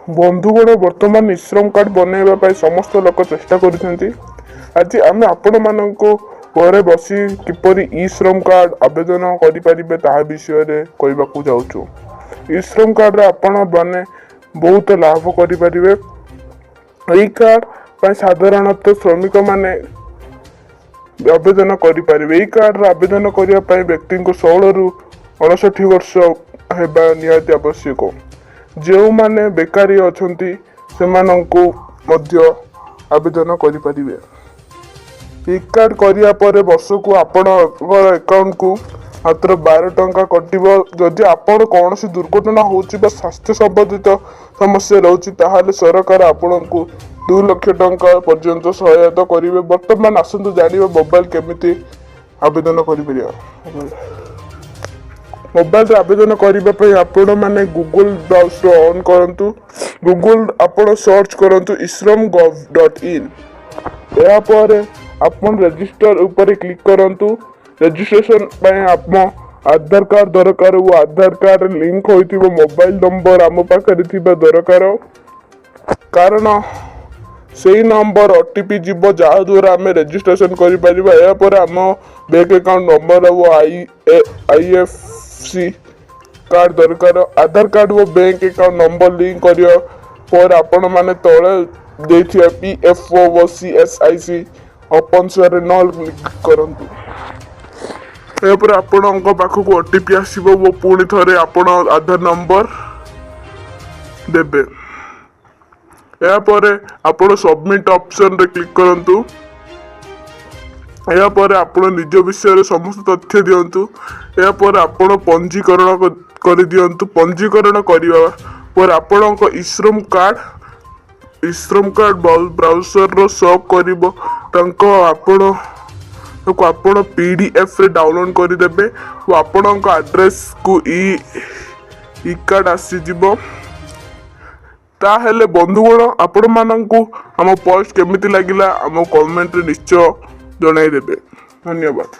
ବନ୍ଧୁଗଣ, ବର୍ତ୍ତମାନ ଇଶ୍ରମ କାର୍ଡ଼ ବନେଇବା ପାଇଁ ସମସ୍ତ ଲୋକ ଚେଷ୍ଟା କରୁଛନ୍ତି। ଆଜି ଆମେ ଆପଣମାନଙ୍କୁ ଘରେ ବସି କିପରି ଇ ଶ୍ରମ କାର୍ଡ଼ ଆବେଦନ କରିପାରିବେ, ତାହା ବିଷୟରେ କହିବାକୁ ଯାଉଛୁ। ଇ ଶ୍ରମ କାର୍ଡ଼ରେ ଆପଣ ମାନେ ବହୁତ ଲାଭ କରିପାରିବେ। ଏହି କାର୍ଡ଼ ପାଇଁ ସାଧାରଣତଃ ଶ୍ରମିକମାନେ ଆବେଦନ କରିପାରିବେ। ଏହି କାର୍ଡ଼ର ଆବେଦନ କରିବା ପାଇଁ ବ୍ୟକ୍ତିଙ୍କୁ 16ରୁ 59 ବର୍ଷ ହେବା ନିହାତି ଆବଶ୍ୟକ। ଯେଉଁମାନେ ବେକାରୀ ଅଛନ୍ତି, ସେମାନଙ୍କୁ ମଧ୍ୟ ଆବେଦନ କରିପାରିବେ। ଇ କାର୍ଡ଼ କରିବା ପରେ ବର୍ଷକୁ ଆପଣଙ୍କର ଆକାଉଣ୍ଟକୁ ମାତ୍ର 12 ଟଙ୍କା କଟିବ। ଯଦି ଆପଣ କୌଣସି ଦୁର୍ଘଟଣା ହେଉଛି ବା ସ୍ୱାସ୍ଥ୍ୟ ସମ୍ବନ୍ଧିତ ସମସ୍ୟା ରହୁଛି, ତାହେଲେ ସରକାର ଆପଣଙ୍କୁ 2 ଲକ୍ଷ ଟଙ୍କା ପର୍ଯ୍ୟନ୍ତ ସହାୟତା କରିବେ। ବର୍ତ୍ତମାନ ଆସନ୍ତୁ ଜାଣିବା ମୋବାଇଲ କେମିତି ଆବେଦନ କରିପାରିବା। ମୋବାଇଲରେ ଆବେଦନ କରିବା ପାଇଁ ଆପଣମାନେ ଗୁଗଲ ବ୍ରାଉଜର ଅନ୍ କରନ୍ତୁ। ଗୁଗଲ ଆପଣ ସର୍ଚ୍ଚ କରନ୍ତୁ eShram.gov.in। ଏହାପରେ ଆପଣ ରେଜିଷ୍ଟର ଉପରେ କ୍ଲିକ୍ କରନ୍ତୁ। ରେଜିଷ୍ଟ୍ରେସନ ପାଇଁ ଆମ ଆଧାର କାର୍ଡ଼ ଦରକାର ଓ ଆଧାର କାର୍ଡ଼ ଲିଙ୍କ ହୋଇଥିବା ମୋବାଇଲ ନମ୍ବର ଆମ ପାଖରେ ଥିବା ଦରକାର, କାରଣ ସେଇ ନମ୍ବର ଓଟିପି ଯିବ, ଯାହାଦ୍ୱାରା ଆମେ ରେଜିଷ୍ଟ୍ରେସନ କରିପାରିବା। ଏହାପରେ ଆମ ବ୍ୟାଙ୍କ ଆକାଉଣ୍ଟ ନମ୍ବର ଓ ଆଇଏଫ୍ଏସସି କାର୍ଡ଼ ଦରକାର। ଆଧାର କାର୍ଡ଼ ଓ ବ୍ୟାଙ୍କ ଆକାଉଣ୍ଟ ନମ୍ବର ଲିଙ୍କ କରିବା ପରେ ଆପଣମାନେ ତଳେ ଦେଇଥିବା ପିଏଫ୍ ଓ ସିଏସ୍ଆଇସି ଅପସନରେ ନଲ୍ କ୍ଲିକ୍ କରନ୍ତୁ। ଏହାପରେ ଆପଣଙ୍କ ପାଖକୁ ଓଟିପି ଆସିବ ଓ ପୁଣି ଥରେ ଆପଣ ଆଧାର ନମ୍ବର ଦେବେ। ଏହାପରେ ଆପଣ ସବମିଟ୍ ଅପସନରେ କ୍ଲିକ୍ କରନ୍ତୁ। ଏହାପରେ ଆପଣ ନିଜ ବିଷୟରେ ସମସ୍ତ ତଥ୍ୟ ଦିଅନ୍ତୁ। ଏହାପରେ ଆପଣ ପଞ୍ଜୀକରଣ କରିଦିଅନ୍ତୁ। ପଞ୍ଜୀକରଣ କରିବା ପରେ ଆପଣଙ୍କ ଇଶ୍ରମ କାର୍ଡ଼ ବ୍ରାଉଜରର ଶୋ କରିବ। ତାଙ୍କ ଆପଣ ତାକୁ ଆପଣ ପିଡିଏଫ୍ରେ ଡାଉନଲୋଡ୍ କରିଦେବେ ଓ ଆପଣଙ୍କ ଆଡ୍ରେସକୁ ଇ ଇ କାର୍ଡ଼ ଆସିଯିବ। ତାହେଲେ ବନ୍ଧୁଗଣ, ଆପଣମାନଙ୍କୁ ଆମ ପୋଷ୍ଟ କେମିତି ଲାଗିଲା, ଆମ କମେଣ୍ଟରେ ନିଶ୍ଚୟ ଜଣାଇଦେବେ। ଧନ୍ୟବାଦ।